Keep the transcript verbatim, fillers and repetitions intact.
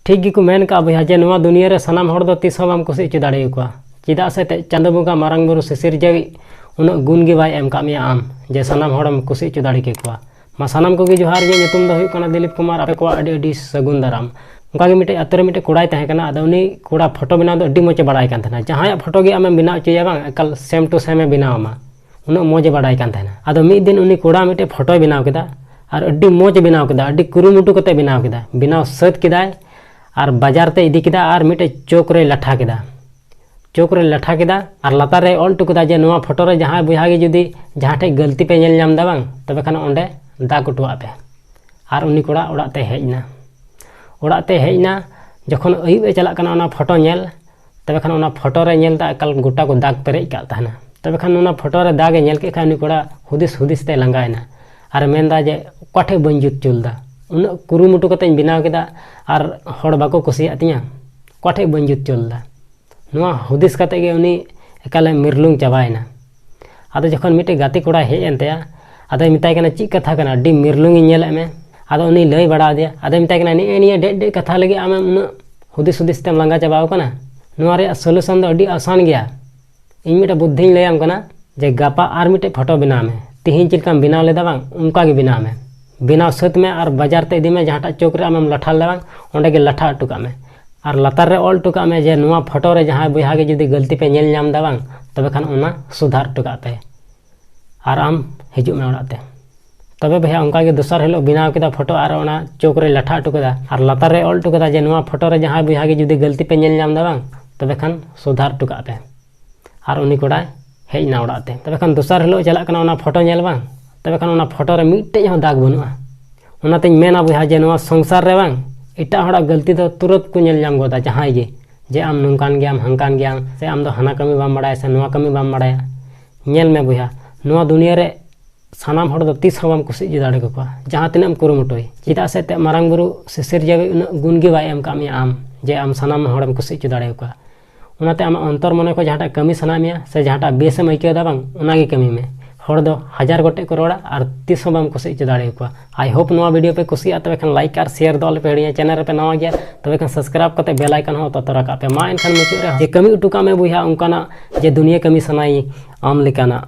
ᱴᱷᱤᱠ ᱜᱮᱠᱚ ᱢᱮᱱ ᱠᱟᱜᱼᱟ ᱵᱚᱭᱦᱟ, ᱡᱮ ᱱᱚᱣᱟ ᱫᱩᱱᱤᱭᱟᱹ ᱨᱮ ᱥᱟᱱᱟᱢ ᱦᱚᱲ ᱫᱚ ᱛᱤᱥ ᱦᱚᱸ ᱵᱟᱢ ᱠᱩᱥᱤ ᱦᱚᱪᱚ ᱫᱟᱲᱮᱭᱟᱠᱚᱣᱟ᱾ ᱪᱮᱫᱟᱜ ᱥᱮ ᱮᱱᱛᱮᱫ ᱪᱟᱸᱫᱚ ᱵᱚᱸᱜᱟ ᱢᱟᱨᱟᱝ ᱵᱩᱨᱩ ᱥᱤᱥᱤᱨᱡᱟᱹᱣᱤᱡ ᱩᱱᱟᱹᱜ ᱜᱩᱱ ᱜᱮ ᱵᱟᱭ ᱮᱢ ᱠᱟᱜ ᱢᱮᱭᱟ ᱟᱢ, ᱡᱮ ᱥᱟᱱᱟᱢ ᱦᱚᱲᱮᱢ ᱠᱩᱥᱤ ᱦᱚᱪᱚ ᱫᱟᱲᱮ ᱠᱮᱠᱚᱣᱟ᱾ ᱢᱟ ᱥᱟᱱᱟᱢ ᱠᱚᱜᱮ ᱡᱚᱦᱟᱨ ᱜᱮ, ᱧᱩᱛᱩᱢ ᱫᱚ ᱦᱩᱭᱩᱜ ᱠᱟᱱᱟ ᱫᱤᱞᱤᱯ ᱠᱩᱢᱟᱨ, ᱟᱯᱮ ᱠᱚᱣᱟᱜ ᱟᱹᱰᱤ ᱟᱹᱰᱤ ᱥᱟᱹᱜᱩᱱ ᱫᱟᱨᱟᱢ᱾ ᱚᱱᱠᱟ ᱜᱮ ᱢᱤᱫᱴᱮᱡ ᱟᱛᱳ ᱨᱮ ᱢᱤᱫᱴᱮᱡ ᱠᱚᱲᱟᱭ ᱛᱟᱦᱮᱸ ᱠᱟᱱᱟ, ᱟᱫᱚ ᱩᱱᱤ ᱠᱚᱲᱟ ᱯᱷᱳᱴᱳ ᱵᱮᱱᱟᱣ ᱫᱚ ᱟᱹᱰᱤ ᱢᱚᱡᱽ ᱮ ᱵᱟᱲᱟᱭ ᱠᱟᱱ ᱛᱟᱦᱮᱱᱟ᱾ ᱡᱟᱦᱟᱸᱭᱟᱜ ᱯᱷᱳᱴᱳ ᱜᱮ ᱟᱢᱮᱢ ᱵᱮᱱᱟᱣ ᱦᱚᱪᱚᱭᱟ ᱵᱟᱝ, ᱮᱠᱟᱞ ᱥᱮᱢ ᱴᱩ ᱥᱮᱢ ᱮ ᱵᱮᱱᱟᱣ ᱟᱢᱟ, ᱩᱱᱟᱹᱜ ᱢᱚᱡᱽ ᱮ ᱵᱟᱲᱟᱭ ᱠᱟᱱ ᱛᱟᱦᱮᱱᱟ᱾ ᱟᱫᱚ ᱢᱤᱫ ᱫᱤᱱ ᱩᱱᱤ ᱠᱚᱲᱟ ᱢᱤᱫᱴᱮᱡ ᱯᱷᱳᱴᱳᱭ ᱵᱮᱱᱟᱣ ᱠᱮᱫᱟ, ᱟᱨ ᱟᱹᱰᱤ ᱢᱚᱡᱽ ᱮ ᱵᱮᱱᱟᱣ ᱠᱮᱫᱟ, ᱟᱹᱰᱤ ᱠᱩᱨᱩᱢᱩᱴᱩ ᱠᱟᱛᱮ ᱵᱮᱱᱟᱣ ᱠᱮᱫᱟ᱾ ᱵᱮᱱᱟᱣ ᱥᱟᱹᱛ ᱠᱮᱫᱟᱭ ᱟᱨ ᱵᱟᱡᱟᱨ ᱛᱮ ᱤᱫᱤ ᱠᱮᱫᱟ ᱟᱨ ᱢᱤᱫᱴᱮᱡ ᱪᱳᱠ ᱨᱮᱭ ᱞᱟᱴᱷᱟ ᱠᱮᱫᱟ᱾ ᱪᱳᱠ ᱨᱮ ᱞᱟᱴᱷᱟ ᱠᱮᱫᱟ ᱟᱨ ᱞᱟᱛᱟᱨ ᱨᱮ ᱚᱞ ᱦᱚᱴᱚ ᱠᱮᱫᱟ ᱡᱮ ᱱᱚᱣᱟ ᱯᱷᱳᱴᱳ ᱨᱮ ᱡᱟᱦᱟᱸᱭ ᱵᱚᱭᱦᱟ ᱜᱮ ᱡᱩᱫᱤ ᱡᱟᱦᱟᱸ ᱴᱷᱮᱡ ᱜᱟᱹᱞᱛᱤ ᱯᱮ ᱧᱮᱞ ᱧᱟᱢ ᱮᱫᱟ ᱵᱟᱝ, ᱛᱚᱵᱮ ᱠᱷᱟᱱ ᱚᱸᱰᱮ ᱫᱟᱜᱽ ᱦᱚᱴᱚᱣᱟᱜ ᱯᱮ᱾ ᱟᱨ ᱩᱱᱤ ᱠᱚᱲᱟ ᱚᱲᱟᱜ ᱛᱮ ᱦᱮᱡ ᱮᱱᱟ᱾ ᱚᱲᱟᱜ ᱛᱮ ᱦᱮᱡ ᱮᱱᱟ, ᱡᱚᱠᱷᱚᱱ ᱟᱹᱭᱩᱵ ᱮ ᱪᱟᱞᱟᱜ ᱠᱟᱱᱟ ᱚᱱᱟ ᱯᱷᱳᱴᱳ ᱧᱮᱞ, ᱛᱚᱵᱮ ᱠᱷᱟᱱ ᱚᱱᱟ ᱯᱷᱳᱴᱳ ᱨᱮ ᱧᱮᱞ ᱮᱫᱟ ᱮᱠᱟᱞ ᱜᱚᱴᱟ ᱠᱚ ᱫᱟᱜᱽ ᱯᱮᱨᱮᱡ ᱠᱟᱜ ᱛᱟᱦᱮᱱᱟ᱾ ᱛᱚᱵᱮ ᱠᱷᱟᱱ ᱚᱱᱟ ᱯᱷᱳᱴᱳ ᱨᱮ ᱫᱟᱜᱽ ᱮ ᱧᱮᱞ ᱠᱮᱫ ᱠᱷᱟᱱ ᱩᱱᱤ ᱠᱚᱲᱟ ᱦᱩᱫᱤᱥ ᱦᱩᱫᱤᱥ ᱛᱮ ᱞᱟᱸᱜᱟᱭᱮᱱᱟ᱾ ᱟᱨ ᱢᱮᱱᱫᱟ ᱡᱮ, "ᱚᱠᱟ ᱴᱷᱮᱡ ᱵᱟᱹᱧ ᱡᱩᱛ ᱦᱚᱪᱚ ᱞᱮᱫᱟ? ᱩᱱᱟᱹᱜ ᱠᱩᱨᱩᱢᱩᱴᱩ ᱠᱟᱛᱮᱧ ᱵᱮᱱᱟᱣ ᱠᱮᱫᱟ ᱟᱨ ᱦᱚᱲ ᱵᱟᱠᱚ ᱠᱩᱥᱤᱭᱟᱜ ᱛᱤᱧᱟ, ᱚᱠᱟ ᱴᱷᱮᱡ ᱵᱟᱹᱧ ᱡᱩᱛ ᱦᱚᱪᱚ ᱞᱮᱫᱟ?" ᱱᱚᱣᱟ ᱦᱩᱫᱤᱥ ᱠᱟᱛᱮ ᱜᱮ ᱩᱱᱤ ᱮᱠᱟᱞᱮ ᱢᱤᱨᱞᱩᱝ ᱪᱟᱵᱟᱭᱮᱱᱟ᱾ ᱟᱫᱚ ᱡᱚᱠᱷᱚᱱ ᱢᱤᱫᱴᱮᱡ ᱜᱟᱛᱮ ᱠᱚᱲᱟᱭ ᱦᱮᱡ ᱮᱱ ᱛᱟᱭᱟ, ᱟᱫᱚᱭ ᱢᱮᱛᱟᱭ ᱠᱟᱱᱟ, "ᱪᱮᱫ ᱠᱟᱛᱷᱟ ᱠᱟᱱᱟ? ᱟᱹᱰᱤ ᱢᱤᱨᱞᱩᱝ ᱤᱧ ᱧᱮᱞᱮᱫ ᱢᱮ?" ᱟᱫᱚ ᱩᱱᱤ ᱞᱟᱹᱭ ᱵᱟᱲᱟ ᱟᱫᱮᱭᱟ᱾ ᱟᱫᱚᱭ ᱢᱮᱛᱟᱭ ᱠᱟᱱᱟ, "ᱱᱮᱜᱼᱮ ᱱᱤᱭᱟᱹ ᱰᱮᱡ ᱰᱮᱡ ᱠᱟᱛᱷᱟ ᱞᱟᱹᱜᱤᱫ ᱟᱢᱮᱢ ᱩᱱᱟᱹᱜ ᱦᱩᱫᱤᱥ ᱦᱩᱫᱤᱥ ᱛᱮᱢ ᱞᱟᱸᱜᱟ ᱪᱟᱵᱟᱣ ᱠᱟᱱᱟ? ᱱᱚᱣᱟ ᱨᱮᱭᱟᱜ ᱥᱚᱞᱩᱥᱚᱱ ᱫᱚ ᱟᱹᱰᱤ ᱟᱥᱟᱱ ᱜᱮᱭᱟ᱾ ᱤᱧ ᱢᱤᱫᱴᱮᱡ ᱵᱩᱫᱽᱫᱷᱤᱧ ᱞᱟᱹᱭᱟᱢ ᱠᱟᱱᱟ ᱡᱮ ᱜᱟᱯᱟ ᱟᱨ ᱢᱤᱫᱴᱮᱡ ᱯᱷᱳᱴᱳ ᱵᱮᱱᱟᱣ ᱢᱮ᱾ ᱛᱤᱦᱤᱧ ᱪᱮᱫ ᱞᱮᱠᱟᱢ ᱵᱮᱱᱟᱣ ᱞᱮᱫᱟ ᱵᱟᱝ, ᱚᱱᱠᱟ ᱜᱮ ᱵᱮᱱᱟᱣ ᱢᱮ᱾ ᱵᱮᱱᱟᱣ ᱥᱟᱹᱛ ᱢᱮ ᱟᱨ ᱵᱟᱡᱟᱨ ᱛᱮ ᱤᱫᱤ ᱢᱮ, ᱡᱟᱦᱟᱸᱴᱟᱜ ᱪᱳᱠ ᱨᱮ ᱟᱢᱮᱢ ᱞᱟᱴᱷᱟ ᱞᱮᱫᱟ ᱵᱟᱝ, ᱚᱸᱰᱮ ᱜᱮ ᱞᱟᱴᱷᱟ ᱦᱚᱴᱚ ᱠᱟᱜ ᱢᱮ᱾ ᱟᱨ ᱞᱟᱛᱟᱨ ᱨᱮ ᱚᱞ ᱦᱚᱴᱚ ᱠᱟᱜ ᱢᱮ ᱡᱮ ᱱᱚᱣᱟ ᱯᱷᱳᱴᱳ ᱨᱮ ᱡᱟᱦᱟᱸᱭ ᱵᱚᱭᱦᱟ ᱜᱮ ᱡᱩᱫᱤ ᱜᱟᱹᱞᱛᱤ ᱯᱮ ᱧᱮᱞ ᱧᱟᱢ ᱮᱫᱟ ᱵᱟᱝ, ᱛᱚᱵᱮ ᱠᱷᱟᱱ ᱚᱱᱟ ᱥᱩᱫᱷᱟᱨ ᱦᱚᱴᱚ ᱠᱟᱜ ᱯᱮ᱾ ᱟᱨ ᱟᱢ ᱦᱤᱡᱩᱜ ᱢᱮ ᱚᱲᱟᱜ ᱛᱮ᱾ ᱛᱚᱵᱮ ᱵᱚᱭᱦᱟ ᱚᱱᱠᱟ ᱜᱮ ᱫᱚᱥᱟᱨ ᱦᱤᱞᱳᱜ ᱵᱮᱱᱟᱣ ᱠᱮᱫᱟ ᱯᱷᱳᱴᱳ ᱟᱨ ᱚᱱᱟ ᱪᱳᱠ ᱨᱮ ᱞᱟᱴᱷᱟ ᱦᱚᱴᱚ ᱠᱮᱫᱟ ᱟᱨ ᱞᱟᱛᱟᱨ ᱨᱮ ᱚᱞ ᱦᱚᱴᱚ ᱠᱮᱫᱟ ᱡᱮ ᱱᱚᱣᱟ ᱯᱷᱳᱴᱳ ᱨᱮ ᱡᱟᱦᱟᱸᱭ ᱵᱚᱭᱦᱟ ᱜᱮ ᱡᱩᱫᱤ ᱜᱟᱹᱞᱛᱤ ᱯᱮ ᱧᱮᱞ ᱧᱟᱢ ᱮᱫᱟ ᱵᱟᱝ, ᱛᱚᱵᱮ ᱠᱷᱟᱱ ᱥᱩᱫᱷᱟᱨ ᱦᱚᱴᱚ ᱠᱟᱜ ᱯᱮ᱾ ᱟᱨ ᱩᱱᱤ ᱠᱚᱲᱟᱭ ᱦᱮᱡ ᱮᱱᱟ ᱚᱲᱟᱜ ᱛᱮ᱾ ᱛᱚᱵᱮ ᱠᱷᱟᱱ ᱫᱚᱥᱟᱨ ᱦᱤᱞᱳᱜ ᱪᱟᱞᱟᱜ ᱠᱟᱱᱟ ᱚᱱᱟ ᱯᱷᱳᱴᱳ ᱧᱮᱞ ᱵᱟᱝ, ᱛᱚᱵᱮ ᱠᱷᱟᱱ ᱚᱱᱟ ᱯᱷᱳᱴᱳ ᱨᱮ ᱢᱤᱫᱴᱮᱡ ᱦᱚᱸ ᱫᱟᱜᱽ ᱵᱟᱹᱱᱩᱜᱼᱟ᱾ ᱚᱱᱟᱛᱮᱧ ᱢᱮᱱᱟ ᱵᱚᱭᱦᱟ ᱡᱮ ᱱᱚᱣᱟ ᱥᱚᱝᱥᱟᱨ ᱨᱮ ᱵᱟᱝ, ᱮᱴᱟᱜ ᱦᱚᱲᱟᱜ ᱜᱟᱹᱞᱛᱤ ᱫᱚ ᱛᱩᱨᱟᱹᱛ ᱠᱚ ᱧᱮᱞ ᱧᱟᱢ ᱜᱚᱫᱟ ᱡᱟᱦᱟᱸᱭ ᱜᱮ, ᱡᱮ ᱟᱢ ᱱᱚᱝᱠᱟᱱ ᱜᱮᱭᱟᱢ, ᱦᱟᱝᱠᱟᱱ ᱜᱮᱭᱟᱢ, ᱥᱮ ᱟᱢ ᱫᱚ ᱦᱟᱱᱟ ᱠᱟᱹᱢᱤ ᱵᱟᱢ ᱵᱟᱲᱟᱭᱟ ᱥᱮ ᱱᱚᱣᱟ ᱠᱟᱹᱢᱤ ᱵᱟᱢ ᱵᱟᱲᱟᱭᱟ᱾ ᱧᱮᱞ ᱢᱮ ᱵᱚᱭᱦᱟ, ᱱᱚᱣᱟ ᱫᱩᱱᱤᱭᱟᱹ ᱨᱮ ᱥᱟᱱᱟᱢ ᱦᱚᱲ ᱫᱚ ᱛᱤᱥ ᱦᱚᱸ ᱵᱟᱢ ᱠᱩᱥᱤ ᱦᱚᱪᱚ ᱫᱟᱲᱮ ᱠᱟᱠᱚᱣᱟ, ᱡᱟᱦᱟᱸ ᱛᱤᱱᱟᱹᱜ ᱮᱢ ᱠᱩᱨᱩᱢᱩᱴᱩᱭ᱾ ᱪᱮᱫᱟᱜ ᱥᱮ ᱮᱱᱛᱮᱫ ᱢᱟᱨᱟᱝ ᱵᱩᱨᱩ ᱥᱤᱥᱤᱨᱡᱟᱹᱣᱤᱡ ᱩᱱᱟᱹᱜ ᱜᱩᱱ ᱜᱮ ᱵᱟᱭ ᱮᱢ ᱠᱟᱜ ᱢᱮᱭᱟ ᱟᱢ, ᱡᱮ ᱟᱢ ᱥᱟᱱᱟᱢ ᱦᱚᱲᱮᱢ ᱠᱩᱥᱤ ᱦᱚᱪᱚ ᱫᱟᱲᱮ ᱟᱠᱚᱣᱟ᱾ ᱚᱱᱟᱛᱮ ᱟᱢᱟᱜ ᱚᱱᱛᱚᱨ ᱢᱚᱱᱮ ᱠᱷᱚᱱ ᱡᱟᱦᱟᱸᱴᱟᱜ ᱠᱟᱹᱢᱤ ᱥᱟᱱᱟᱭᱮᱫ ᱢᱮᱭᱟ ᱥᱮ ᱡᱟᱦᱟᱸᱴᱟᱜ ᱵᱮᱥᱮᱢ ᱟᱹᱭᱠᱟᱹᱣ ᱮᱫᱟ ᱵᱟᱝ, ᱚᱱᱟᱜᱮ ᱠᱟᱹᱢᱤ ᱢᱮ᱾ ᱦᱚᱲ ᱫᱚ ᱦᱟᱡᱟᱨ ᱜᱚᱴᱮᱡ ᱠᱚ ᱨᱚᱲᱟ ᱟᱨ ᱛᱤᱥ ᱦᱚᱸ ᱵᱟᱢ ᱠᱩᱥᱤ ᱦᱚᱪᱚ ᱫᱟᱲᱮᱭᱟᱠᱚᱣᱟ᱾ I hope ᱱᱚᱣᱟ video ᱯᱮ ᱠᱩᱥᱤᱭᱟᱜᱼᱟ, ᱛᱚᱵᱮ ᱠᱷᱟᱱ like ᱟᱨ share ᱫᱚ ᱟᱞᱚᱯᱮ ᱦᱤᱲᱤᱧᱟ᱾ Channel ᱨᱮᱯᱮ ᱱᱟᱣᱟ ᱜᱮᱭᱟ, ᱛᱚᱵᱮ ᱠᱷᱟᱱ subscribe ᱠᱟᱛᱮ bell icon ᱦᱚᱸ ᱛᱚᱛᱚ ᱨᱟᱠᱟᱵ ᱯᱮ᱾ ᱢᱟ ᱮᱱᱠᱷᱟᱱ ᱢᱩᱪᱟᱹᱫ ᱨᱮ ᱡᱮ ᱠᱟᱹᱢᱤ ᱦᱚᱴᱚ ᱠᱟᱜ ᱢᱮ ᱵᱚᱭᱦᱟ ᱚᱱᱠᱟᱱᱟᱜ ᱡᱮ ᱫᱩᱱᱤᱭᱟᱹ ᱠᱟᱹᱢᱤ ᱥᱟᱱᱟᱭᱮ ᱟᱢ ᱞᱮᱠᱟᱱᱟᱜ᱾